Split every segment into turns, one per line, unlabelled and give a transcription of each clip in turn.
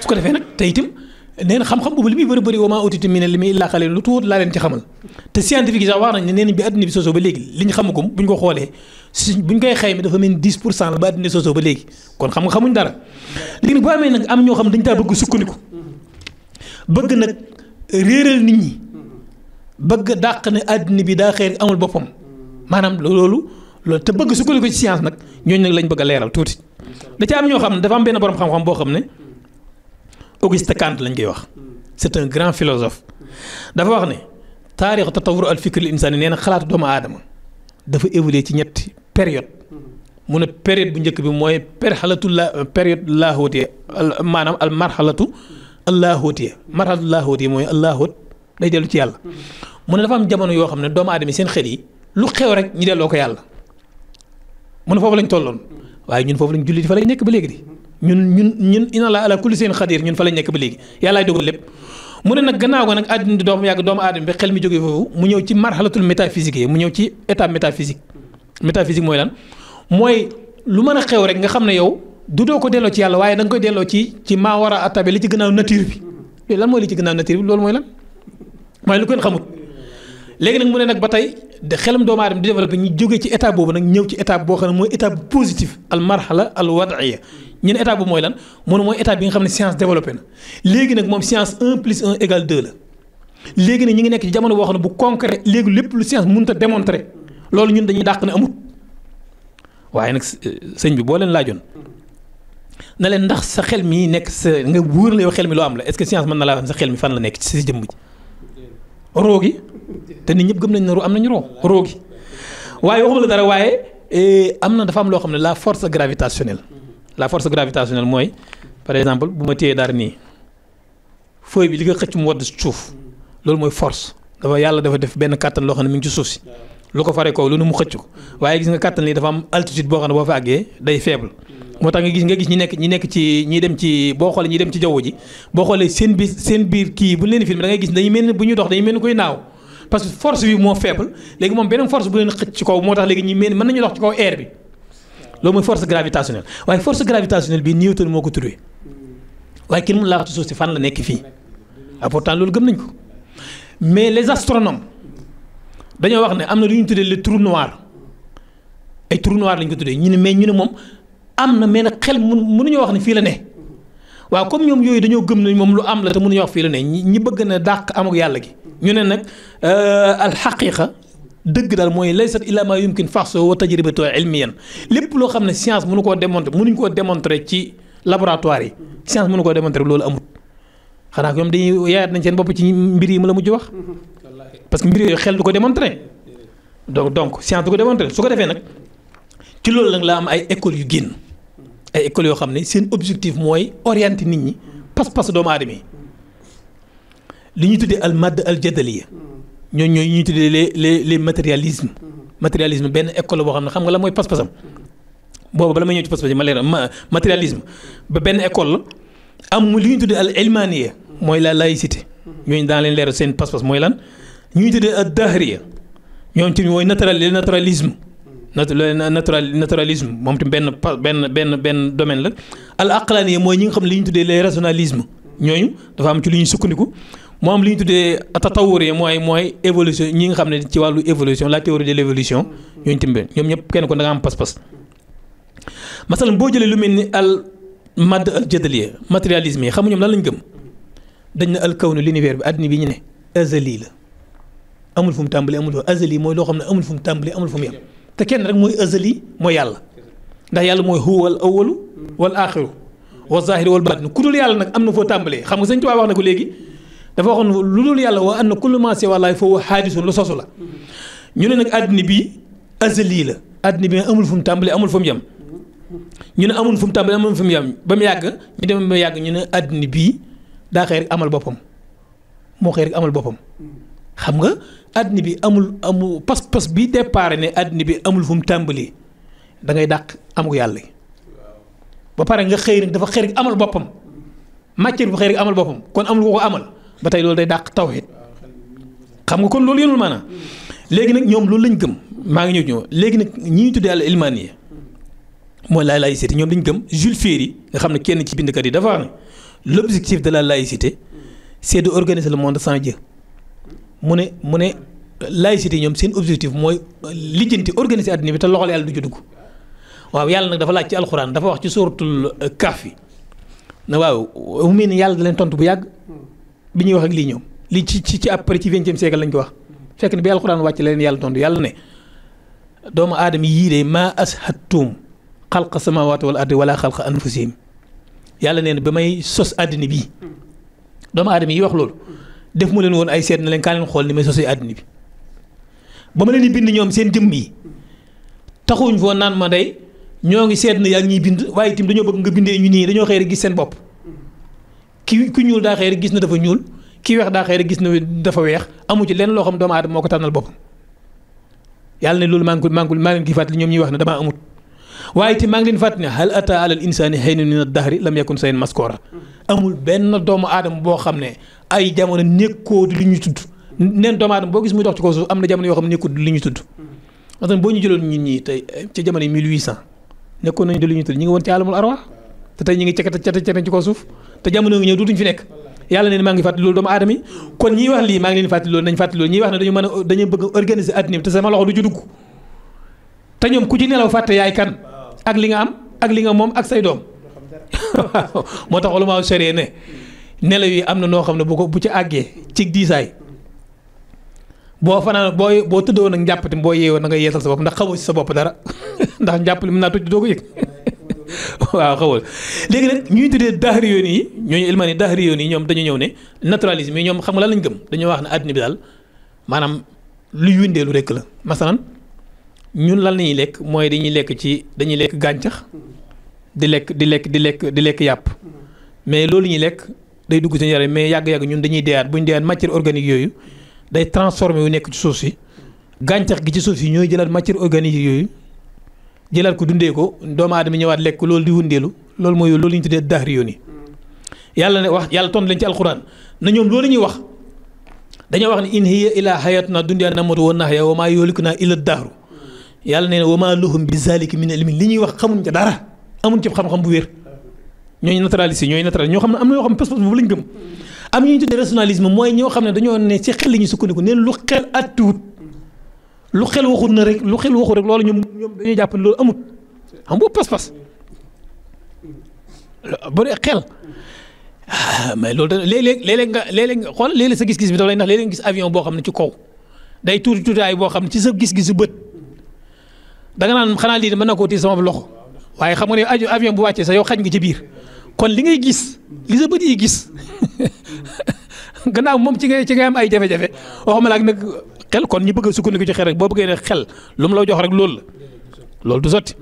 su ko defee nag te itam nee na xam-xam boobu li muy bëri bëri wa maa utiitum mina l-ilmi illaa qaliilan lu tuut laa leen ci xamal te scientifique yi sax wax nañ ne nee nañ bi adduna bi sosoo ba léegi li ñu xamagum bu ñu ko xoolee bu ñu koy xayma dafa mel ni 10% la ba adduna sosoo ba léegi kon xam nga xamuñ dara léegi nag boo amee nag am ñoo xam dañ taa bëgg sukkandiku bëgg nag réeral nit ñi bëgg dàq ne adduna bi daa xëy amul boppam maanaam loolu te bëgg sukkandiku ci science nag ñooñu nag lañ bëgg a leeral tuuti da ca am ñoo xam ne dafa am benn borom xam-xam boo xam ne Auguste Kant lañ koy wax c'est un grand philosophe dafa wax ne taarixu tatawur al fikr al insani nee na xalaatu doomu aadama dafa évoluer ci ñetti période mu ne période bu njëkk bi mooy période laahootiye maanaam al marxalatu allaahootiye marxalatu laahootiye mooy allaahut day dellu ci yàlla mu ne dafa am jamono yoo xam ne doomu aadama yi seen xel yi lu xew rek ñu delloo ko yàlla mu ne foofu lañ tolloon waaye ñun foofu lañ julli di fa lañ nekk ba léegi di ñun inna Allaaha ala kulli shay'in qadiir ñun fa lañ nekk ba léegi yàllaay dogal lépp mu ne nag gannaaw ga nag àddina di doom yàgg doomu aadama bi xel mi jógee foofu mu ñëw ci marxalatul métaphysique yi mu ñëw ci état métaphysique mooy lan mooy lu mën a xew rek nga xam ne yow du doo ko delloo ci yàlla waaye da nga koy delloo ci maa war a attabe li ci gannaaw nature bi lan mooy li ci gannaaw nature bi loolu mooy lan mooy lu kenn xamut léegi nag mu ne nag ba tey xelam doomu aadama di développé ñu jógee ci état boobu nag ñëw ci état boo xam ne mooy état positif al marhala al wad'iya ñu ne état boobu mooy lan mu ne mooy état bi nga xam ne science développé na léegi nag moom science 1 plus 1 égale 2 la léegi nag ñu ngi nekk ci jamono boo xam ne bu concret léegi lépp lu science mënut a démontrer loolu ñun dañuy dàq ne amut waaye nag sëñ bi boo leen laajoon na leen ndax sa xel mi nekk sa nga wóor la yow xel mi loo am la est-ce que science mën na laa wax sa xel mi fan la nekk ci sa jëmm ji roo gi te nit ñëpp gëm nañ ne am nañu roo gi waaye waxuma la dara waaye am na dafa am loo xam ne la force gravitationnelle mooy par exemple bu ma téyee dara nii feuille bi li nga xëcc mu wadd suuf loolu mooy force yàlla dafa def benn kàttan loo xam ne mi ngi ci suuf si lu ko faree kaw lu nu mu xëcc ko waaye gis nga kàttan lii dafa am altitude boo xam ne boo fa àggee day faible moo tax nga gis ñi nekk ci ñi dem ci boo xoolee ñi dem ci jaww ji boo xoolee seen biir kii bu leen di filmé da ngay gis dañuy mel ni bu ñuy dox dañuy mel ni koy naaw parce que force bi moo faible léegi moom beneen force bu leen xëcc ci kaw moo tax léegi ñi mel ni mën nañu dox ci kaw air bi loolu mooy force gravitationnelle waaye force gravitationnelle bi Newton moo ko tuddee waaye kenn mënu laa wax ci suuf si fan la nekk fii pourtant loolu gëm nañ ko mais les astronomes dañoo wax ne am na lu ñu tuddee le trou noir ay trou noir lañ ko tuddee ñu ne moom am na mais nag xel mënuñoo wax ne fii la ne waaw comme ñoom yooyu dañoo gëm ne moom lu am la te mënuñoo wax fii la ne ñi bëgg na dàq amuk yàlla gi ñu ne nag al xaqiqa dëgg daal mooy laysat illa ma yumkin faxso wa tajribatu ilmiyan lépp loo xam ne science mënu koo démontrer ci laboratoire yi science mënu koo démontrer loolu amut xanaa ñoom dañuy yaayaat nañ seen bopp ci mbir yi mu la mujj wax parce que mbir yooyu xel du ko démontrer donc science du ko démontrer su ko defee nag ci loolu nag la am ay écoles yu génn ay écoles yoo xam ne seen objectif mooy orienter nit ñi pas-pas doomu aadama yi li ñuy tuddee al madd al jadaliya ñooñu ñuy tuddee les matérialisme benn école boo xam ne xam nga la mooy pas-pasam boobu bala may ñëw ci pas-pas yi ma leeral matérialisme ba benn école la am li ñuy tuddee al ilmaniya mooy la laïcité ñooñu daan leen leeral seen pas-pas mooy lan ñuy tuddee al dahriya ñoom tamit mooy naturalisme moom tamit benn domaine la al aqlaniya mooy ñi nga xam ne li ñu tuddee les rationalisme ñooñu dafa am ci lu ñuy sukkandiku moo am li ñu tuddee tatawur mooy évolution ñi nga xam ne ci wàllu évolution la théorie de l' évolution ñooñu tamit ñoom ñëpp kenn ko da nga am pas-pas masalan boo jëlee lu mel ni al madd al jadaliya matérialisme yi xam ñoom lan lañ gëm dañ na al kawnu l'univers bi àddina bi ñu ne azali la amul fu mu tàmbali amul azali mooy loo xam ne amul fu mu tàmbali amul fu mu yem te kenn rek mooy azali mooy yàlla ndax yàlla mooy huwa al awalu wal axiru wa zahiri wal baatinu ku dul yàlla nag am na foo tàmbalee xam nga Sëñ Tuubaa wax na ko léegi dafa waxoon lu dul yàlla wa anna kullu maa siwaa llaahi fa huwa haadisun lu sosu la ñu ne nag àddina bi azali la àddina bi amul fu mu tàmbalee amul fu mu yem ñu ne amul fu mu tàmbalee amul fu mu yem ba mu yàgg ñu dem ba mu yàgg ñu ne àddina bii daa xëy rek amal boppam moo xëy rek amal boppam xam nga àddina bi amul pas-pas bi départ ne àddina bi amul fu mu tàmbalee da ngay dàq amu yàlla ba pare nga xëy rek dafa xëy rek amal boppam matière bu xëy rek amal boppam kon amul ko ko amal ba tey loolu day dàq tawhid xam nga kon loolu yënul maanaam léegi nag ñoom loolu lañ gëm maa ngi ñëw léegi nag ñi ñu tuddee al ilmaniya mooy la laïcité ñoom dañ gëm Jules Ferry nga xam ne kenn ci bindkat yi dafa wax ne l'objectif de la laïcité c'est de organiser le monde sans Dieu mu ne laïcité ñoom seen objectif mooy lijjanti organiser àddina bi te loxol yàlla du ci dugg waaw yàlla nag dafa laaj ci alxuraan dafa wax ci suratul Kahfi na waaw mu mel ni yàlla da leen tontu bu yàgg bi ñuy wax ak lii ñoom lii ci après ci 20e siècle lañ ko wax fekk ne bi alxuraan wàcc la leen yàlla tontu yàlla ne doomu aadama yii de maa ashadtum xalqa samawati wal ardi wala xalqa anfusihim yàlla nee na ba may sos àddina bii doomu aadama yi wax loolu def mu leen woon ay seet na leen kaa leen xool ni may sosee àddina bi ba ma leen di bind ñoom seen jëmm yi taxuñ foo naan ma day ñoo ngi seet na yaa ngi ñuy bind waaye itam dañoo bëgg nga bindee ñu nii dañoo xëy rek gis seen bopp ku ñuul daa xëy rek gis na dafa ñuul ki weex daa xëy rek gis na dafa weex amu ci lenn loo xam doomu aadama moo ko tànnal boppam yàlla ne loolu maa ngi leen ki fàttali ñoom ñuy wax ne damaa amut waaye itam maa ngi leen fàttali ne hal ata alal insaani haynun min ad-dahri lam yakun shay'an maskura amul benn doomu aadama boo xam ne ay jamono nekkoo di li ñuy tudd neen doomu aadama boo gis muy dox ci kaw suuf am na jamono yoo xam ne nekkul di li ñuy tudd parce boo ñu jëloon ñun ñii tey ci jamono yi 1800 nekkoon nañu di li ñuy tudd ñi ngi woon ci alamul arwah te tey ñi ngi cekete ci kaw suuf te jamono ngi ñëw dutuñ fi nekk yàlla ne maa ngi fàttali loolu doomu aadama yi kon ñiy wax lii maa ngi leen fàttali loolu nañ fàttali loolu ñiy wax ne dañu mën a dañu bëgg a organiser addina bi te sama loxo du ci dugg te ñoom ku ci nelaw fàtte yaay kan ak li nga am ak li nga moom ak say doom waaw moo tax ulama sharee ne nelaw yi am na noo xam ne bu ci àggee ci diisaay boo fanaan boo tëddoon ak njàppati boo yeewoo na nga yeesal sa bopp ndax xamoo si sa bopp dara ndax njàpp li mën naa toj doo ko yëg waaw xawal léegi nag ñuy tuddee daahri yoon yi ñooñu ilmaan yi daahri yoon yi ñoom dañu ñëw ne naturalisme yi ñoom xam nga lan lañ gëm dañoo wax ne àddina bi daal maanaam luy windeelu rekk la masalan ñun lan lañuy lekk mooy dañuy lekk gàncax di lekk yàpp mais loolu ñuy lekk day dugg seen yaram mais yàgg-yàgg ñun dañuy deeyaat bu ñu deeyaat matière organique yooyu day transformé wu nekk ci suuf si gàncax gi ci suuf si ñooy jëlaat matière organique yooyu jëlaat ko dundee ko doomu aadama ñëwaat lekk loolu di wundeelu loolu mooy loolu ñu tuddee daahri yoon yi yàlla tontu leen ci alxuraan na ñoom loolu ñuy wax dañoo wax ne in hiya illa hayatuna dunya namutu wa nahya wa maa yuhlikuna illa dahru yàlla nee na wa maa lahum bi zalika min ilmin li ñuy wax xamuñ ca dara amuñ ci xam-xam bu wér ñooñu naturaliste ñoo xam ne am na yoo xam ne pas-pas boobu lañ gëm am ñu tuddee rationalisme mooy ñoo xam ne dañoo ne ci xel li ñu sukkandiku neen lu xel attuwut lu xel waxut na rek lu xel waxut rek loolu ñoom dañuy jàpp ne loolu amut xam nga pas-pas bu dee xel mais loolu da léeg-léeg nga xool léeg-léeg sa gis-gis bi dafa lay ndax léeg-léeg nga gis avion boo xam ne ci kaw day tuutaay boo xam ne ci sa gis-gisu bët da nga naan xanaa lii mën na koo téye sama loxo waaye xam nga ne avion bu wàccee sax yow xaj nga ci biir kon li ngay gis li sa bët yi gis gannaaw moom ci ngay am ay jafe-jafe waxuma la ak nag xel kon ñu bëgg a sukkandiku ci xel rek boo bëggee ne xel lu mu la jox rek loolu du sotti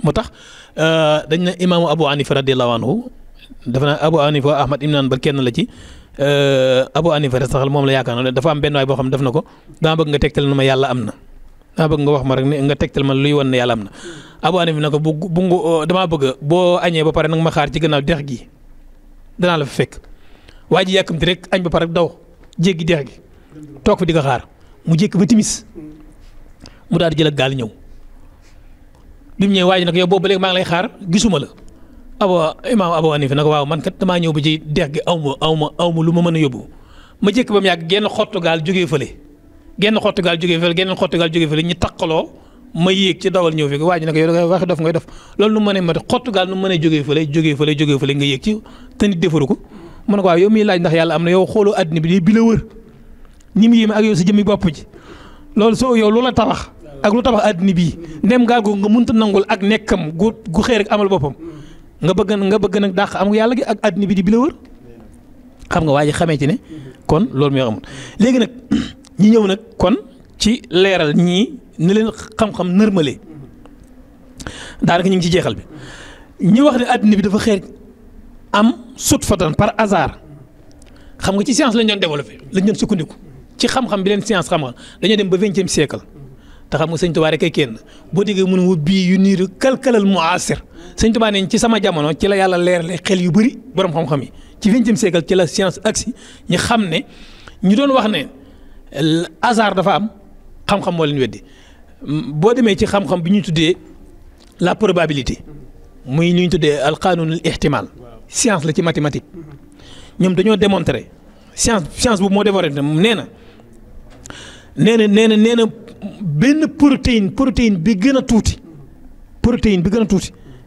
moo tax dañ ne imaamu Abu Hanifa radiyallahu anhu dafa naa Abu Hanifa Ahmad ibn Hanbal kenn la ci Abu Hanifa sax moom la yaakaar na dafa am benn waay boo xam ne def na ko dama bëgg nga tegtal na ma yàlla am na dama bëgg nga wax ma rek ne nga tegtal ma luy wan ne yàlla am na Abu Hanifa ne ko bu damaa bëgg boo añee ba pare nag ma xaar ci gannaaw dex gi danaa la fa fekk waa ji yàkkamti rek añ ba pare daw jéggi dex gi toog fa di ko xaar mu jékki ba timis mu daal di jël ak gaal ñëw bi mu ñëwee waa ji nag yow boobu ba léegi maa ngi lay xaar gisuma la imaam Abu Hanifa nag waaw man kat damaa ñëw ba ci dex gi aw ma lu ma mën a yóbbu ma jékki ba mu yàgg genn xottu gaal jógee fële genn xottu gaal jógee fële ñu taqaloo ma yéeg ci dawal ñëw fi waa ji nag yow da ngay waxi dof ngay def loolu nu mu mënee ma xottu gaal nu mu mënee jógee fële nga yéeg ci te nit defaru ko mu ne ko waaw yow miy laaj ndax yàlla am na yow xooloo àddina bi la wër ñi mu yéeme ak yow sa jëmmi bopp ji loolu soo yow loola tabax ak lu tabax àddina bii ndem gaal googu nga mënta nangul ak nekkam gu xëy rek amal boppam nga bëgg nag dàq am yàlla gi ak àddina bi di bi la wër xam nga waa ji xamee ci ne kon loolu mooy amul léegi nag ñi ñëw nag kon ci leeral ñii ne leen xam-xam nërmale daanaka ñu ngi ci jeexal bi ñi wax ne àddina bi dafa xëy am sut fatan par hasard xam nga ci science lañ doon développé lañ doon sukkandiku ci xam-xam bi leen science xam-xam dañoo dem ba 20e siècle te xam nga sëñ Tuubaa rek ay kenn boo déggee mu ne bii yu niiru kalkalal muasir sëñ Tuubaa ne ci sama jamono ci la yàlla leerale xel yu bëri borom xam-xam yi ci 20e siècle ci la science agsi ñu xam ne ñu doon wax ne hasard dafa am xam-xam moo leen weddi boo demee ci xam-xam bi ñuy tuddee la probabilité muy li ñu tuddee al qanunul ihtimal science la ci mathématique ñoom dañoo démontrer science bu moo démontré nee na benn protéine bi gën a tuuti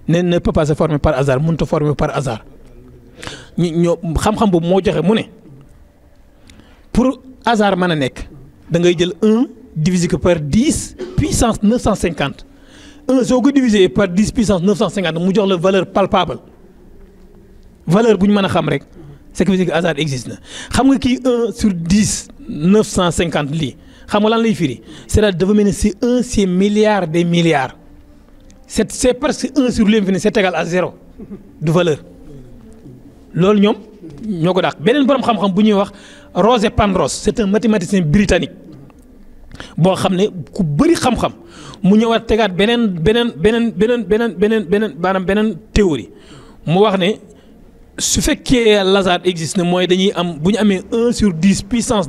ne peut pas se former par hasard mënut a former par hasard ñoo xam-xam boobu moo joxe mu ne pour hasard mën a nekk da ngay jël 1 divisé ko par 10 puissance 950 1 soo ko divisé par 10 puissance 950 mu jox la valeur palpable valeur bu ñu mën a xam rek c'est que veut dire que hasard existe na xam nga kii 1 sur 10 950 lii xam nga lan lay firi c'est-à-dire dafa mel ni c'est 1 c'est milliard des milliards c'est presque 1 sur l'infini c'est égal à 0 de valeur loolu ñoom ñoo ko dàq beneen borom xam-xam bu ñuy wax Roger Penrose c'est un mathématicien britannique boo xam ne ku bëri xam-xam mu ñëwaat tegaat beneen maanaam beneen théorie mu wax ne su fekkee hasard existe na mooy dañuy am bu ñu amee 1 sur 10 puissance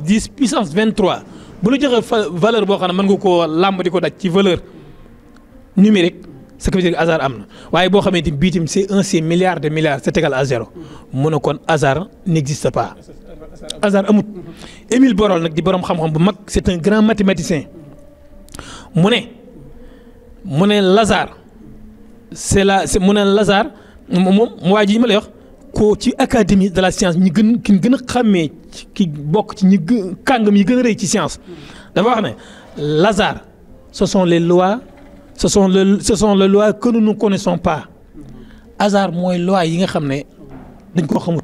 23 bu la joxee valeur boo xam ne mën nga koo làmb di ko daj ci valeur numérique ce qui veut dire que hasard am na waaye boo xamante ni bii tamit c'est 1 c'est milliard de milliards c'est égal à 0 mu ne kon hasard n'existe pas hasard amut. Émile Borel nag di borom xam-xam bu mag c'est un grand mathématicien mu ne Lazare mu ne Lazare moom waa ji ma lay wax ko ci académie de la science ki gën a xàmmee ki bokk ci kàngam yi gën a rëy ci science dafa wax ne Lazare ce sont les lois que nous ne connaissons pas hasard mooy loi yi nga xam ne dañ koo xamul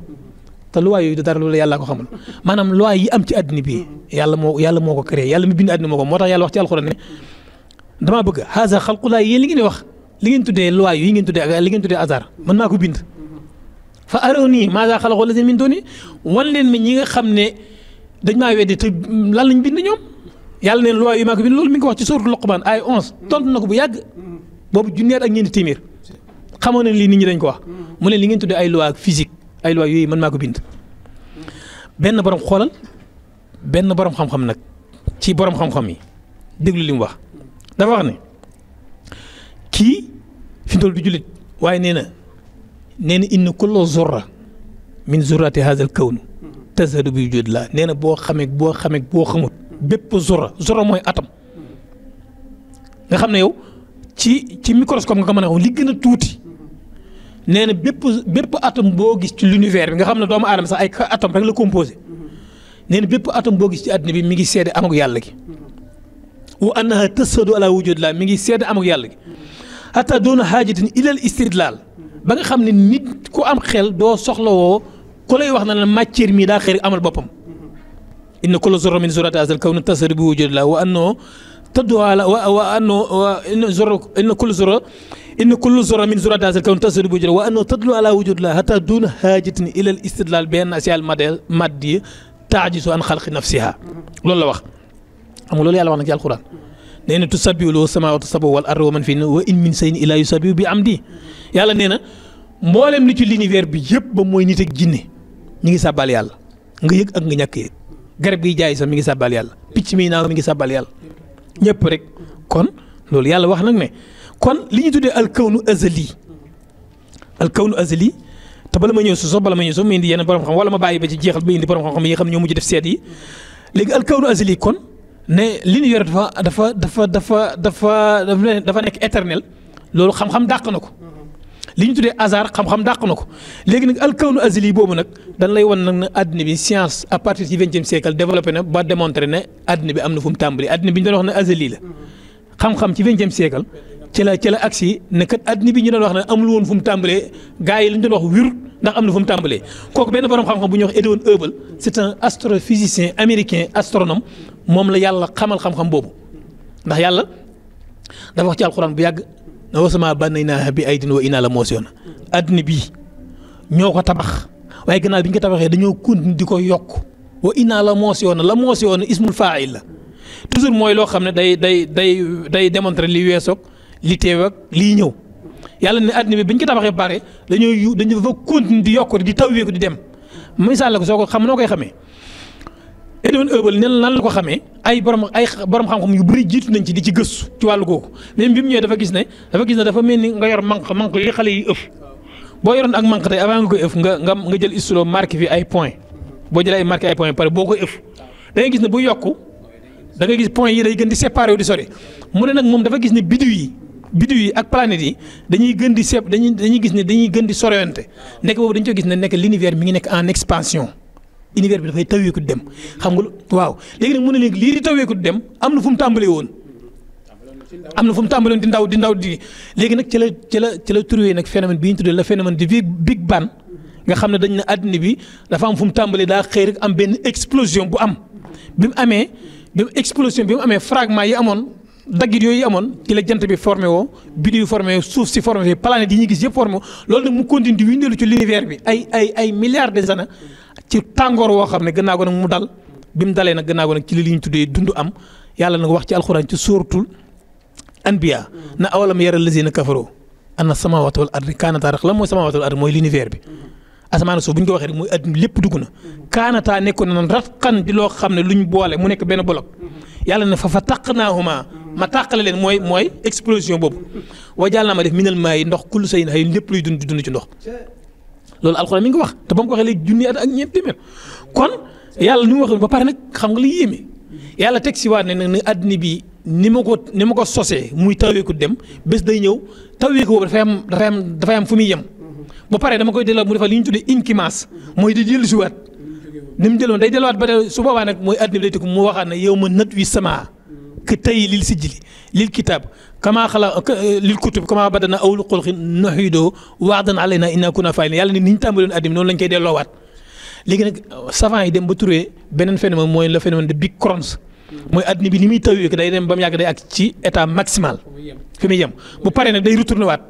te loi yooyu dara loolu yàlla ko xamul maanaam loi yi am ci àddina bi yàlla moo ko créé yàlla mi bind àddina moo tax yàlla wax ci alxuraan ne damaa bëgg haza xalqulaa yéen li ngeen di wax li ngeen tuddee loi yi ngeen tuddee ak li ngeen tuddee hasard man maa ko bind fa arooni maaza xalaqu llaziina min duuni wan leen mi ñi nga xam ne dañ maa weddi te lan lañ bind ñoom yàlla neen loi yi maa ko bind loolu mi ngi ko wax ci sourate Luqmaan ay 11 tontu na ko bu yàgg boobu junneet ak ñeenti téeméer xamoon nañ lii nit ñi dañ ko wax mu ne li ngeen tuddee ay loi ak physique ay loi yooyu man maa ko bind benn borom xam-xam nag ci borom xam-xam yi déglu li mu wax dafa wax ne kii fi ndol du jullit waaye nee na inna kulla zurra min zurrati hadha al kawn tazhadu bi wujudillah nee na boo xamut bépp zurra mooy atom nga xam ne yow ci microscope nga ko mën a xam li gën a tuuti nee na bépp atome boo gis ci l'univers bi nga xam ne doomu aadama sax ay atome rek la composé nee na bépp atome boo gis ci àddina bi mi ngi seede amuk yàlla gi wa annaha tashhadu ala wujudillah mi ngi seede amuk yàlla gi hatta doona haajatin ilal istidlal ba nga xam ne nit ku am xel doo soxlawoo ku lay wax na la matière mii daa xëy amal boppam inna kulla zurra min zurrati hadha al-kawn tashhadu bi wujudillah wa annahu tad'u ala wa annahu inna kulla zurra min zurrati hadha al-kawn tashhadu bi wujudillah wa annahu tad'u ala wujudillah hatta duna hajatin ila al-istidlal bi anna asya al-maddi ta'jizu an khalqi nafsiha loolu la wax xam nga loolu yàlla wax nag ci alquran nee na tusabbihu lahu samawatu sab'u wal ardu wa man fihinna wa in min shay'in illa yusabbihu bi amdi yàlla nee na mboolem li ci l'univers bi yëpp ba mooy nit ak jinne ñi ngi sàbbal yàlla nga yëg ak nga ñàkk yëg garab gi jaay sax mi ngi sàbbal yàlla picc mi naaw mi ngi sàbbal yàlla ñëpp rek kon loolu yàlla wax nag ne kon li ñu tuddee alkawnu azali te bala ma ñëw su ma indi yenn borom xam wala ma bàyyi ba ci jeexal ba indi borom xam-xam yi nga xam ñoo mujj def seet yi léegi alkawnu azali kon ne li ñu yore dafa nekk éternel loolu xam-xam dàq na ko li ñu tuddee hasard xam-xam dàq na ko léegi nag alkawnu azali boobu nag dañ lay wan nag ne àddina bi science à partir du 20e siècle développé na ba démontré ne àddina bi am na fu mu tàmbali àddina bi ñu doon wax ne azali la xam-xam ci 20e siècle ci la agsi ne kat àddina bi ñu doon wax ne amul woon fu mu tàmbalee gars yi li ñu doon wax wirut ndax am na fu mu tàmbalee kooku benn borom xam-xam bu ñuy wax Edwin Hubble c'est un astrophysicien américain astronome moom la yàlla xamal xam-xam boobu ndax yàlla dafa wax ci alxuraan bu yàgg na wasamaa banaynaahaa bi aydin wa innaa la muusi'uun àddina bii ñoo ko tabax waaye gannaaw bi ñu ko tabaxee dañoo continuer di ko yokk wa inna la moosiyoon ismul faa'il la toujours mooy loo xam ne day démontrer li weesoog li teew ak lii ñëw yàlla ne àddina bi biñ ko tabaxee pare dañu fa continuer di yokk di tawweeku di dem misaal la ko soo ko xam noo koy xamee. Edwin Hubble nan la ko xamee ay borom xam-xam yu bëri jiitu nañ ci di ci gëstu ci wàllu googu même bi mu ñëwee dafa gis ne dafa mel ni nga yor manque yi xale yi ëff boo yoroon ak manque tey avant nga koy ëff nga jël stylo marqué fi ay point boo jëlee ay marqué ay point pare boo koy ëff da ngay gis ne bu yokku da ngay gis point yi day gën di séparé wu di sori mu ne nag moom dafa gis ne biddiw yi ak planètes yi dañuy gën di dañuy gis ne dañuy gën di soriwante nekk boobu dañu ko gis ne nekk l'univers mi ngi nekk en expansion univers bi dafay taweeku dem xam nga waaw léegi nag mu ne léegi lii di taweeku dem am na fu mu tàmbalee woon di ndaw di léegi nag ci la trouvé nag phénomène bi ñu tuddee la phénomène du Big Bang nga xam ne dañ ne àddina bi dafa am fu mu tàmbalee daa xëy rek am benn explosion bu am bi mu amee fragment yi amoon daggit yooyu amoon ci la jant bi formé woo biddiw yi formé suuf si formé planètes yi ñu gis yëpp formé woo loolu nag mu continue di windeelu ci l'univers bi ay milliards de années ci tàngoor woo xam ne gannaaw ko nag mu dal bi mu dalee nag gannaaw ko nag ci li ñu tuddee dund am yàlla nag wax ci alxuraan ci suuratul anbiya na awalam yara lazina kafaroo anna samaawaati wal ardi kaanataa rek lan mooy samaawaati wal ardi mooy l'univers bi asamaan suuf bu ñu ko waxee rek mooy adduna lépp dugg na kaanataa nekkoon na ratqan di loo xam ne luñ boole mu nekk benn bloc yàlla ne fa fataqnaahumaa ma tàqale leen mooy explosion boobu wajaal naa ma def minal maa'i ndox kullu shay'in hayy lépp luy dund ci ndox loolu alxuraan mi ngi ko wax te ba mu ko waxee léegi junni at ak ñeent téeméer kon yàlla ni mu waxee ba pare nag xam nga li yéeme yàlla teg si waat ne nag ne addina bi ni ma ko sosee muy taweeku dem bés day ñëw taweeku boobu dafay am fu muy yem ba pare dama koy delloo mu defal li ñu tuddee inkimaas mooy di dellu si waat ni mu jëloon day delluwaat ba tey su boobaa nag mooy addina bi day tëkku mu waxaat ne yow ma nat wi sama que tey lil sijili lil kitaab kamaa lil kutub kamaa badana awlu xulqin nuhiidoo waadan alaynaa innaa kunnaa faa'iliin yàlla ni ñu tàmbaloon addina noonu lañ koy delloowaat léegi nag savant yi dem ba turee beneen phénomène mooy le phénomène de Big Crunch mooy addina bi ni muy tawee day dem ba mu yàgg day ak ci état maximal fi muy yem bu paree nag day retourné waat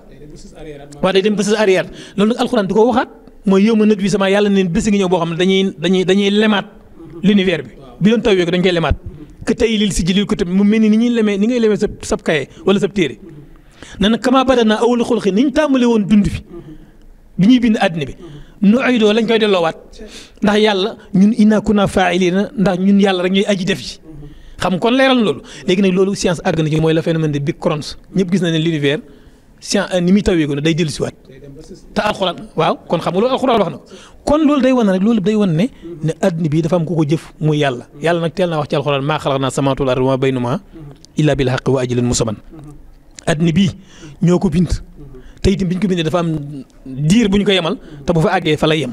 day dem bés arrière loolu nag alxuraan di ko waxaat mooy yow ma nat wi sama yàlla neen bés ngi ñëw boo xam ne dañuy lemaat l'univers bi doon tawee dañ koy lemaat que tey lil si ji lil ko tamit mu mel ni ñuy lemee ni ngay lemee sab kaye wala sab téere na nag kamaa badanaa awwala xalqin ni ñu tàmbalee woon dund bi ñuy bind àddina bi nu'iiduhu lañ koy delloowaat ndax yàlla ñun innaa kunnaa faa'iliina ndax ñun yàlla rek ñooy aji def ci xam kon leeral na loolu léegi nag loolu science àgg na ci mooy le phénomène de Big Crunch ñëpp gis na ne l'univers science ni muy tawee ko ne day dellu si waat te alxuraan waaw kon xam nga loolu alxuraan wax na kon loolu day wan rek loolu day wan ne adduna bi dafa am ku ko jëf muy yàlla nag teel naa wax ci alxuraan maa xalaqnaa samaawaati wal arda wa maa baynahumaa illaa bil haqqi wa ajalin musamman adduna bii ñoo ko bind te itam bi ñu ko bindee dafa am diir bu ñu ko yemal te bu fa àggee fa lay yem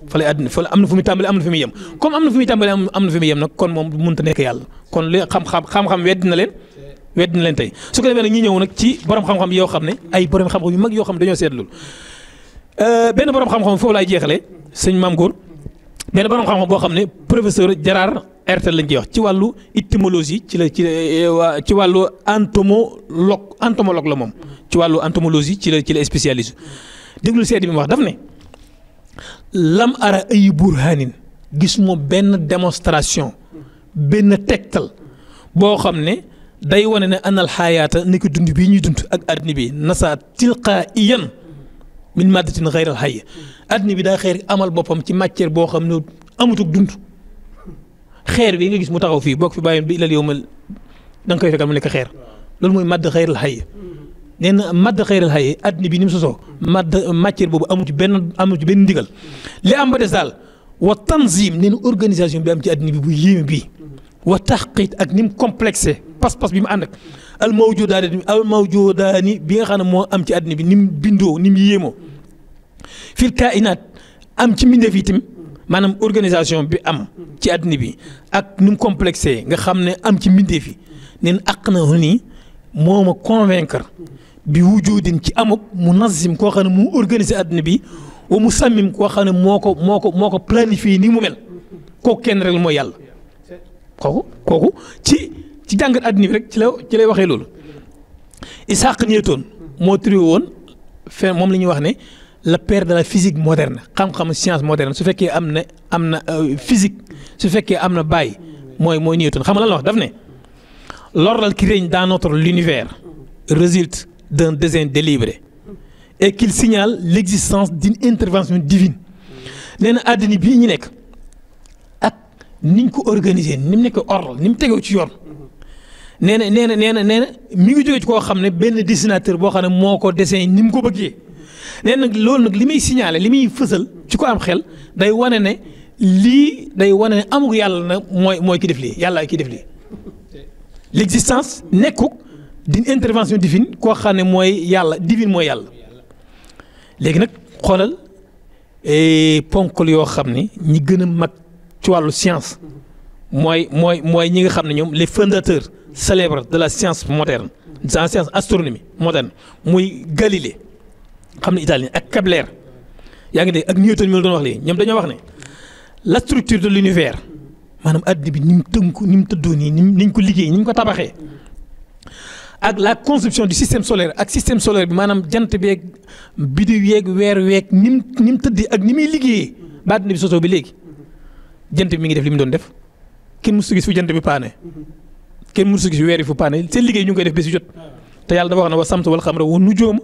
fa lay adduna fa am na fu muy tàmbalee am na fu muy yem comme am na fu muy tàmbalee am na fu muy yem nag kon moom mënut a nekk yàlla kon li xam-xam weddi na leen tey su ko defee nag ñi ñëw nag ci borom xam-xam yoo xam ne ay borom xam-xam yu mag yoo xam ne dañoo seetlu benn borom xam-xam foofu laay jeexalee sëñ Maam Góor benn borom xam-xam boo xam ne professeur Gérard Hertel lañ koy wax ci wàllu étymologie ci wàllu entomologue la moom ci wàllu entomologie ci la spécialiste déglu seet bi mu wax daf ne lam ara ay burhanin gis moom benn démonstration benn tegtal boo xam ne day wane ne anal xaayaata ni ko dund bii ñuy dund ak adduna bi nasa tilqaa'iyan min maddatin xayral hayya adduna bi daa xeer amal boppam ci matière boo xam ne amutug dund xeer bi nga gis mu taxaw fii boo ko fi bàyyoon bi ilal yawmal da nga koy fekkal mu nekk xeer loolu mooy madd xayral hayya nee na madd xayral hayya adduna bi ni mu sosoo matière boobu amu ci benn ndigal li am ba des daal wa tanzim nee na organisation bi am ci adduna bi bu yéeme bii wa taxqiit ak ni mu complexé pas-pas bi mu ànd ak al mawjudaani bi nga xam ne moo am ci àddina bi ni mu bindoo ni mu yéemoo fil kainaat am ci mbindeef yi tamit maanaam organisation bi am ci àddina bi ak ni mu complexé nga xam ne am ci mbindeef yi neen àq na nii moo ma convaincre bi wujudin ci amuk mu nazim koo xam ne mu organisé àddina bi wa mu sàmmim koo xam ne moo ko planifié ni mu mel kooku kenn rek mooy yàlla kooku ci jàngat àddina bi rek ci lay waxee loolu Isaac Newton moo trouvé woon moom la ñuy wax ne le père de la physique moderne xam-xam science moderne su fekkee am na physique su fekkee am na bàyyi mooy Newton xam nga lan la wax daf ne l'ordre qui règne dans notre univers résulte d'un dessein délibéré et qu'il signale l'existence d'une intervention divine nee na àddina bii ñu nekk ak niñ ko organiser ni mu nekk ordre ni mu tegoo ci yoon nee na mi ngi jóge ci koo xam ne benn dessinateur boo xam ne moo ko dessin ni mu ko bëggee nee nag loolu nag li muy signaler li muy fësal ci ko am xel day wane ne lii day wane ne amul yàlla na mooy ki def lii yàlla ki def lii l'existence nekkuk d'une intervention divine koo xam ne mooy yàlla divine mooy yàlla léegi nag xoolal ponkal yoo xam ne ñi gën a mag ci wàllu science mooy ñi nga xam ne ñoom les fondateurs célèbres de la science moderne de la science astronomie moderne muy Galilée xam ne italien ak Kepler yaa ngi dégg ak Newton mi la doon wax léegi ñoom dañoo wax ne la structure de l'univers maanaam àddina bi ni mu tënku ni mu tëddoo nii ni ñu ko liggéey ni ñu ko tabaxee ak la conception du système solaire ak système solaire bi maanaam jant beeg biddiw yeeg weer weeg ni mu tëddee ak ni muy liggéeyee ba àddina bi sosoo bi léegi jant bi mi ngi def li mu doon def kenn mësu gis fu jant bi paane kenn mësu gis weer yi fu paane seen liggéey ñu ngi koy def ba si jot te yàlla dafa wax ne wa samtu wal xamra wa nujuum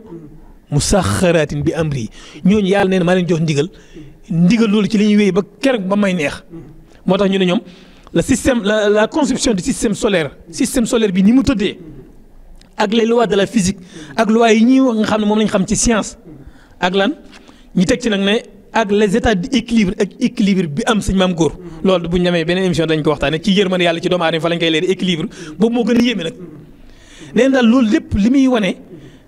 musaxxaraatin bi amri ñooñu yàlla nee na maa leen jox ndigal loolu ci li ñuy wéy ba keroog ba may neex moo tax ñu ne ñoom la conception du système solaire bi ni mu tëddee ak les lois de la physique ak lois yi ñuy nga xam ne moom lañ xam ci science ak lan ñu teg ci nag ne ak les états d'équilibre ak équilibre bi am sëñ maam góor loolu bu ñu demee beneen émission dañ ko waxtaanee ci yërmande yàlla ci doomu aadama fa lañ koy leer équilibre boobu moo gën a yéeme nag nee na daal loolu lépp li muy wane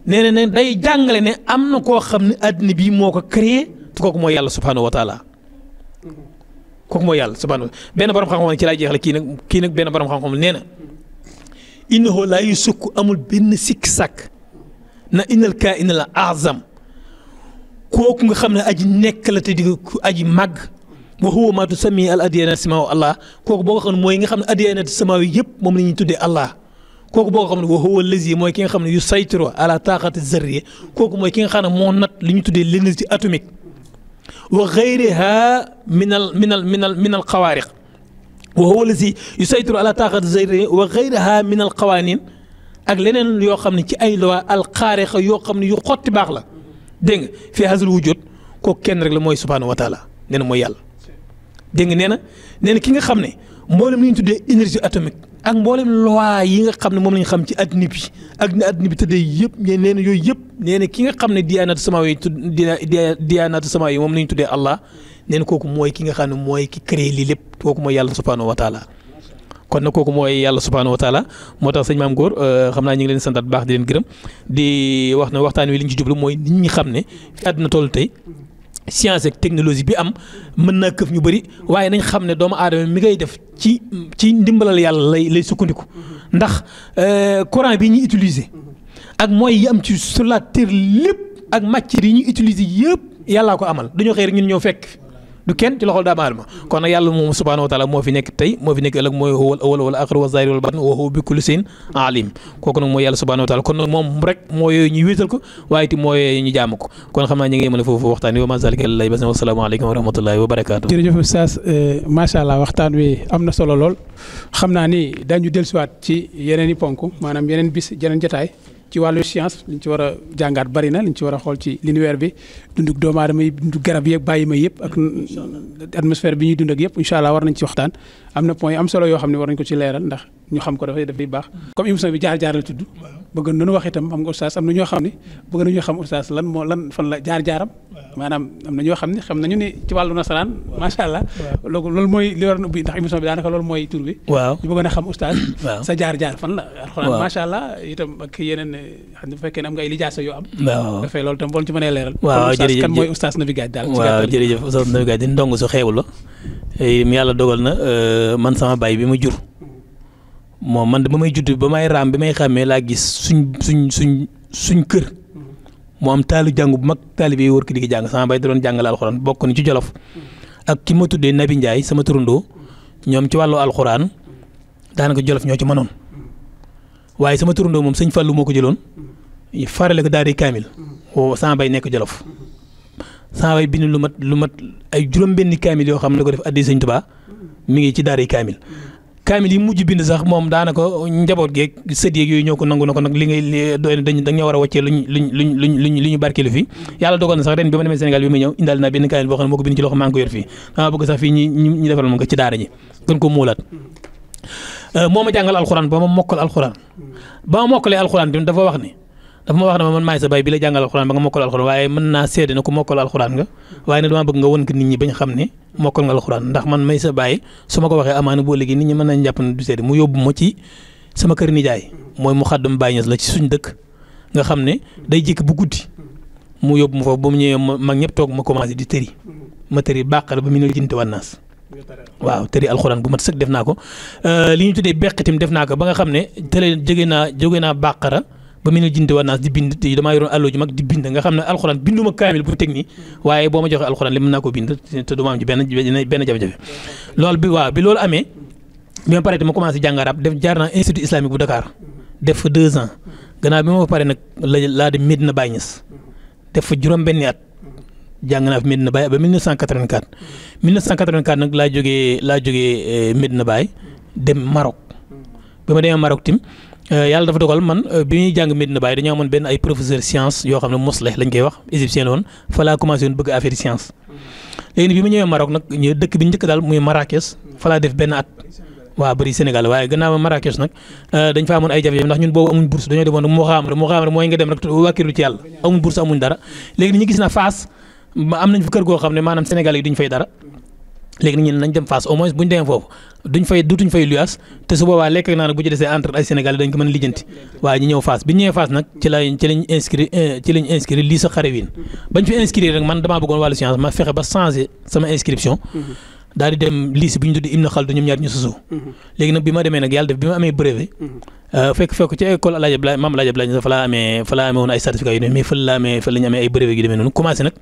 nee na day jàngale ne am na koo xam ne àddina bii moo ko créé te kooku mooy yàlla subhanahu wa taala kooku mooy yàlla subhanahu benn borom xam-xam ci laay jeexale kii nag benn borom xam-xam nee na innahu laa yusukk amul benn sikk sàkk na innal kaa'ina la azam kooku nga xam ne aji nekk la te di aji màgg wa huwa maa tusammi al adyaana samaaw Allah kooku boo ko xam ne mooy nga xam ne adyaana samaaw yëpp moom la ñuy tuddee Allah kooku boo ko xam ne wa huwa allazi mooy ki nga xam ne yu saytiro ala taqati zarriya kooku mooy ki nga xam ne moo nat li ñu tuddee l'énergie atomique wa ghayriha min al xawaariq wa huwa allazi yu saytiro ala taqati zarriya wa ghayriha min al qawanin ak leneen yoo xam ne ci ay loi al xaariqa yoo xam ne yu xotti baax la dégg nga fii hazal wujud kooku kenn rek la mooy subhanahu wa taala nee na mooy yàlla dégg nga nee na ki nga xam ne mboolem li ñu tuddee énergie atomique ak mboolem loi yi nga xam ne moom la ñu xam ci adduna bi ak ne adduna bi tëddee yëpp nee na yooyu yëpp nee na ki nga xam ne diyaanaatu samaa yi diyaanaatu samaa yi moom la ñu tuddee Allah nee na kooku mooy ki nga xam ne mooy ki créé lii lépp kooku mooy yàlla subhanahu wa taala kon nag kooku mooy yàlla subhanahu wa taala moo tax sëñ maam góor xam naa ñu ngi leen santaat baax di leen gërëm di wax ne waxtaan wi li ñu ci jublu mooy nit ñi xam ne fi àdduna toll tey science ak technologie bi am mën naa këf ñu bëri waaye nañ xam ne doomu aadama mi ngay def ci ndimbalal yàlla lay sukkandiku ndax courant bi ñuy utiliser ak mooy yi am ci sur la terre lépp ak matières yi ñuy utiliser yëpp yàllaa ko amal dañoo xëy rek ñun ñëw fekk du kenn ci loxol doomu aadama kon nag yàlla moom subhanahu wa taala moo fi nekk tey moo fi nekk ëllëg mooy huwal awwal wal aaxir wa zaahir wal baatin wa huwa bi kulli shay'in alim kooku nag mooy yàlla subhanahu wa taala kon nag moom rek moo yooyu ñu wéetal ko waaye it moo yooyu ñu jaamu ko kon xam naa ñu ngi mën a foofu waxtaan wi wa maa zaalika alallaahi bi aziiz wa salaamu aleykum wa rahmatullahi wa barakaatu.
jërëjëf Oustaz macha allah waxtaan wi am na solo lool xam naa ni dañu dellusiwaat ci yeneen i ponk maanaam yeneen bis yeneen jotaay ci wàllu science liñ ci war a jàngaat bari na liñ ci war a xool ci l'univers bi dunduk doomu aadama yi dunduk garab yeeg bàyyi ma yëpp ak atmosphère bi ñuy dund ak yëpp incha allah war nañ ci waxtaan am na point am solo yoo xam ne war nañ ko ci leeral ndax ñu xam ko dafay baax comme émission bi jaar-jaar la tudd bëgg nañu wax itam xam nga Oustaz am na ñoo xam ne bëgg nañoo xam Oustaz lan fan la jaar-jaaram maanaam am na ñoo xam ne xam nañu ne ci wàllu nasaraan macha allah loolu mooy li war na ubbi ndax émission bi daanaka loolu mooy tur bi ñu bëgg a xam Oustaz sa jaar-jaar fan la alxuraan macha allah itam ak yeneen xam ne bu fekkee ne am nga ay lijaasa yoo am dafay loolu tam bool ci mënee leeral
jërëjëf
kan mooy Oustaz Naby Gadji daal
waaw jërëjëf Oustaz Naby Gadji di ndong su xeewul la yàlla dogal na man sama baay bi ma jur moom man ba may judd ba may raam bi may xàmmee laa gis suñ kër moo am taalu jàng bu mag taalibe yi wër ki di jàng sama baay da doon jàngale alxuraan bokk ni ci Jolof ak ki ma tuddee Nabi Ndiaye sama turandoo ñoom ci wàllu alxuraan daanaka Jolof ñoo ci mënoon waaye sama turandoo moom sëñ Fallou moo ko jëloon farale ko daari kaamil sama baay nekk Jolof saa way bind lu mat ay juróom-benni kaamil yoo xam ne da ko def addi Sëñ Tuubaa mi ngi ci daara kaamil. kaamil yi mujj bind sax moom daanaka njaboot geeg sët yeeg yooyu ñoo ko nangu na ko nag li ngay dañ ñoo war a wàccee luñ barkeelu fii yàlla dogal na sax ren bi ma demee Sénégal bi ma ñëw indaal naa benn kaamil boo xam ne moo ko bind ci loxo maa ngi ko yor fii dama bëgg sax fii ñi defal ma ko ci daara ji gën ko muulaat moo ma jàngal alxuraan ba ma mokkal alxuraan ba ma mokkalee alxuraan tamit dafa wax ne ma man maay sa baay bi la jàngal alxuraan ba nga mokkal alxuraan waaye mën naa seede na ko mokkal alxuraan nga waaye ne damaa bëgg nga won ko nit ñi bañ xam ne mokkal nga alxuraan ndax man may sa baay su ma ko waxee amaana boo léegi nit ñi mën nañ jàpp ne du seede mu yóbbu ma ci sama kër nijaay mooy mu xaddam Baay Ñas la ci suñ dëkk nga xam ne day jékki bu guddi mu yóbbu ma foofu ba mu ñëwee mag ñëpp toog ma commencé di tëri ma tëri bàqara ba mu ne jinte wannaas waaw tëri alxuraan bu mat sëkk def naa ko li ñu tuddee beqitim def naa ko ba nga xam ne tële jóge naa bàqara ba mu ne jinte wannaas di bind te damaa yoroon àlloo ji mag di bind nga xam ne alxuraan binduma kaamil pour technique waaye boo ma joxee alxuraan li mën naa ko bind te du ma am ci benn jafe-jafe loolu bi loolu amee bi ma paree te ma commencé jàng arab def jaar naa institut islamique bu Dakar def fa 2 ans gannaaw bi ma paree nag laa dem Medina Baye Niass def fa juróom-benni at jàng naa fi Medina Baye ba 1984 nag laa jógee Medina Baye dem Maroc bi ma demee Maroc tim yàlla dafa dogal man bi ñuy jàng Medina Baye dañoo amoon benn ay professeur science yoo xam ne mosleh lañ koy wax égyptien la woon fa laa commencé woon bëgg affaire science léegi bi ma ñëwee Maroc nag dëkk bi njëkk daal muy Marrakech fa laa def benn at waaw bëri Sénégal waaye gannaaw Marrakech nag dañ fa amoon ay jafe-jafe ndax ñun boobu amuñ bourse dañoo demoon moo xam mooy nga dem rek wàkkilu ci yàlla amuñ bourse amuñ dara léegi ñu gis na Fass am nañ fa kër goo xam ne maanaam Sénégal yi duñ fay dara léegi nag ñun nañ dem Fass au moins buñ demee foofu dutuñ fay luyaas te su boobaa lekk naa nag bu ci desee entre ay Sénégal dañ ko mën a lijjanti waaye ñu ñëw Fass bi ñu ñëwee Fass nag ci lañ inscrire lii sa xarewin bañ fi inscrire rek man damaa bëggoon wàllu science ma fexe ba changer sama inscription daal di dem lycée bi ñu tudd Ibn Khaldun ñoom ñaar ñu sosoo léegi nag bi ma demee nag yàlla def bi ma amee brevet fekk ci école El Hadj Abdoulaye Mame El Hadj Abdoulaye fa laa amee woon ay certificat yu ne mais fa la ñu amee ay brevet yu demee noonu commencé nag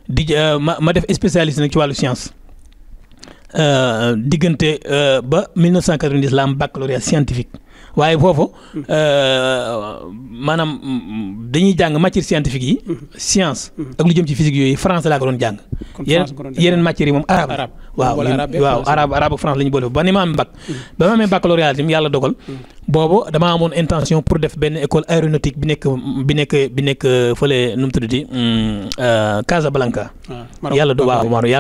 di ma def spécialiste nag ci wàllu science diggante ba 1990 la am baccalauréat scientifique waaye foofu maanaam dañuy jàng matière scientifique yi science ak lu jëm ci physique yooyu français laa ko doon jàng yeneen matières yi moom arabe waaw arabe ak France la ñu boole ba ni ma am bac ba ma amee baccalauréat tamit yàlla dogal boobu damaa amoon intention pour def benn école aéronautique bi nekk fële nu mu tuddati Casablanca yàlla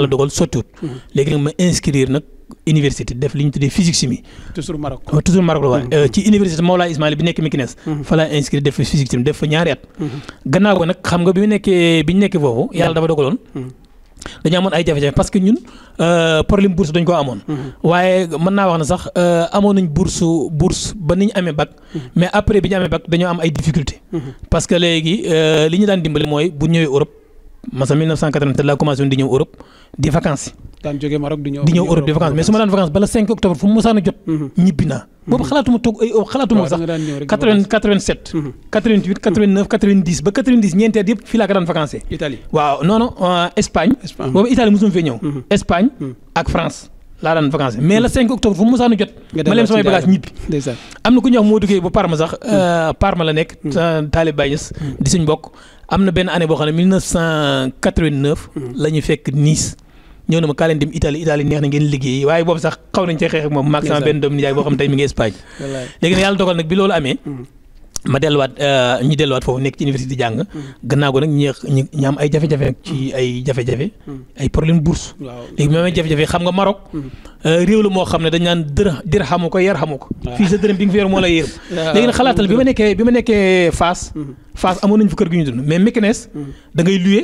dogal sottiwut léegi nag ma inscrire nag université def li ñu tuddee physique chimie. toujours Maroc la waaye ci université Mawlaay Ismaïl bi nekk Meknès. fa laa inscrit def fa physique chimie def fa ñaari at. gannaaw ko nag xam nga bi ñu nekkee foofu yàlla dafa dogaloon. dañu amoon ay jafe-jafe parce que ñun problème bourse dañ koo amoon. waaye mën naa wax ne sax amoon nañ bourse ba ni ñu amee bac. mais après bi ñu amee bac dañoo am ay difficultés. parce que léegi li ñu daan dimbali mooy bu ñëwee Europe. masa 1987 laa commencé woon di ñëw Europe di vacances.
daan jógee Maroc di ñëw
Europe di vacances mais su ma daan vacances bala 5 octobre fu mu mosaan a jot. ñibbi naa. boobu xalaatuma toog sax 87. 88 89 90 ba 90 ñeenti at yëpp fii laa ko daan vacances.
Italie
waaw non Espagne. boobu Italie mosuma fee ñëw. Espagne ak France laa daan vacances mais le 5 octobre fu mu mosaan a jot. ma leen samay bagages ñibbi. am na ku ñuy wax moo duggee ba Parma sax. Parma la nekk. Talib Baye Niass di suñ mbokk. am na benn année boo xam ne 1989. la ñu fekk Nice ñëw na ma kaa leen dem Italie neex na ngeen liggéey waaye boobu sax xaw nañ cee xeex ak moom maag sama benn doom nijaay boo xam ne tey mi ngi Espagne. léegi nag yàlla dogal nag bi loolu amee. ma delluwaat foofu nekk ci université di jàng. gannaaw ko nag ñi am ay jafe-jafe ci ay jafe-jafe. ay problème bourse. léegi bi ma amee jafe-jafe xam nga Maroc. réew la moo xam ne dañ naan dir xamu ko yar xamu ko. fii sa dërëm bi nga fi yor moo lay yërëm. léegi nag xalaatal bi ma nekkee Fass. Fass amoon nañ fa kër gu ñu dund mais Meknès da ngay loué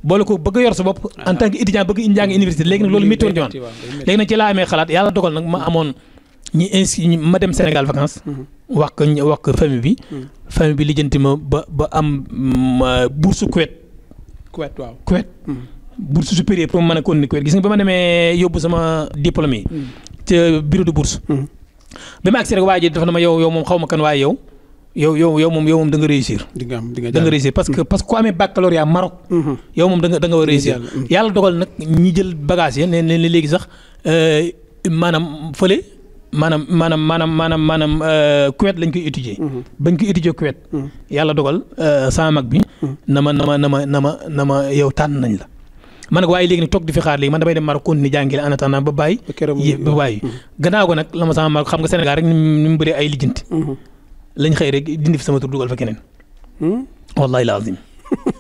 boole ko bëgg a yor sa bopp en tant que étudiant bëgg njàng université léegi nag loolu métti woon ci man léegi nag ci laa amee xalaat yàlla dogal nag ma amoon ma dem Sénégal vacances wax ko famille bi lijjanti ma ba am bourse Kuwait bourse supérieure pour ma mën a continuer Kuwait gis nga ba ma demee yóbbu sama diplôme yi ca bureau de bourse ba ma agsi rek waa ji dafa na ma yow moom xaw ma kan waaye yow moom da nga réussir. da nga réussir parce que ku amee baccalauréat Maroc. yow moom da nga war a réussir. yàlla dogal nag ñi jël bagage yi ne léegi sax maanaam fële maanaam Kuwait lañ koy étudier. bañ koy étudier Kuwait. yàlla dogal sama mag bi. na ma yow tànn nañ la. man nag waaye léegi nag toog di fi xaar léegi man damay dem Maroc continuer jàngale en attendant ba bàyyi. ba bàyyi gannaaw ko nag la ma sama mag xam nga Sénégal rek ni mu bëree ay lijjanti. lañ xëy rek dindi fi sama tur dugal fa keneen. wallahi lazim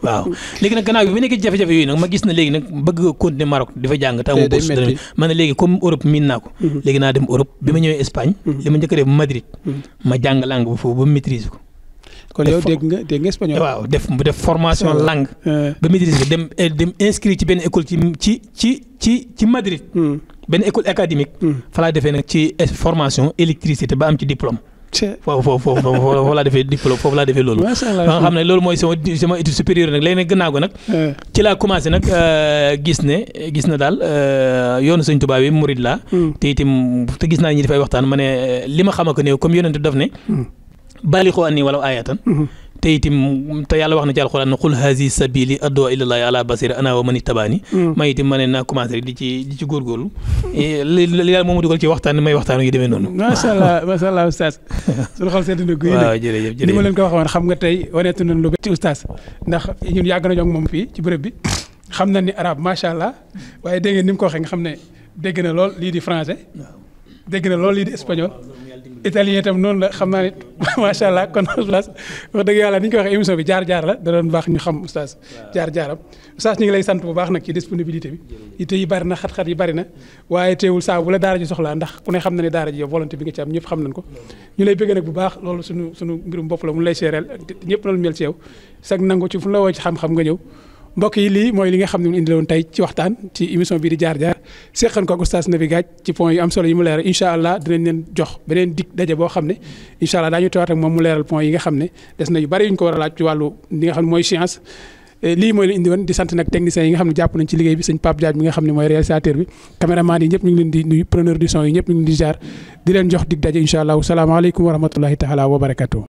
waaw léegi nag gannaaw bi bu nekkee jafe-jafe yooyu nag ma gis na léegi nag bëgg continuer Maroc di fa jàng te amoo bourse dara ma ne léegi comme Europe miin naa ko léegi naa dem Europe bi ma ñëwee Espagne li ma njëkk a def Madrid ma jàng langue bu foofu ba maîtriser ko
kon yow dégg nga espagnol
waaw def formation langue ba maîtriser ko dem inscrit ci benn école ci Madrid benn école académique fa laa defee nag ci formation électricité ba am ci diplôme foofu laa defee diplôme foofu laa defee loolu ba nga xam ne loolu mooy sama étude supérieure nag léegi nag gannaaw ko nag ci laa commencé nag gis na daal yoonu Sëñ Tuubaa bi murid laa te itam te gis naa ñi dafay waxtaan ma ne li ma xam ko ne comme yonent daf ne baalixu anni walaw aayatan te itam te yàlla wax na ci alxuraan ne qul hazi sabili ad'u ilallahi ala basira ana wa man ittabaani ma itam ma ne naa commencé di ci góorgóorlu li yàlla moom dugal ci waxtaan may waxtaan yu demee noonu
macha allah oustaz suñu xol sedd na guy
waaw jërëjëf
ni ma leen ko waxoon xam nga tey waneetu nañ lu ci oustaz ndax ñun yàgg nañoo ak moom fii ci bërëb bi xam na ni arabe macha allah waaye dégg ngeen ni mu ko waxee nga xam ne dégg na lool lii di français dégg na lool lii di espagnol italien itam noonu la xam naa ne macha allah kon oustaz wax dëgg yàlla ni ñu ko waxee émission bi jaar-jaar la da doon baax ñu xam oustaz jaar-jaaram oustaz ñu ngi lay sant bu baax nag ci disponibilité bi ite yi bari na xat-xat yi bari na waaye teewul saa bu la daara ji soxlaa ndax ku ne xam na ne daara ji yow volonté bi nga ci am ñëpp xam nañ ko ñu lay bëgg nag bu baax loolu suñu mbirum bopp la mu lay seereel ñëpp loolu mel ci yow sag nangu ci fu la woo ci xam-xam nga ñëw mbokk yi lii mooy li nga xam ne mu indi woon tey ci waxtaan ci émission bii di jaar-jaar seqan ko ak oustaz Naby Gadj ci point yu am solo yi mu leeral incha allah dinañ leen jox beneen dig daje boo xam ne incha allah daañu teewaat ak moom mu leeral point yi nga xam ne des na yu bari yu ñu ko war a laaj ci wàllu li nga xam ne mooy science lii mooy la indi woon di sant nag techniciens yi nga xam ne jàpp nañ ci liggéey bi sëñ Pape Diagne mi nga xam ne mooy réalisateur bi caméraman yi ñëpp ñu ngi leen di nuyu preneur du son yi ñëpp ñu ngi leen di jaar di leen jox dig daje incha allah salaamaaleykum wa rahmatullahi taala wa barakatuh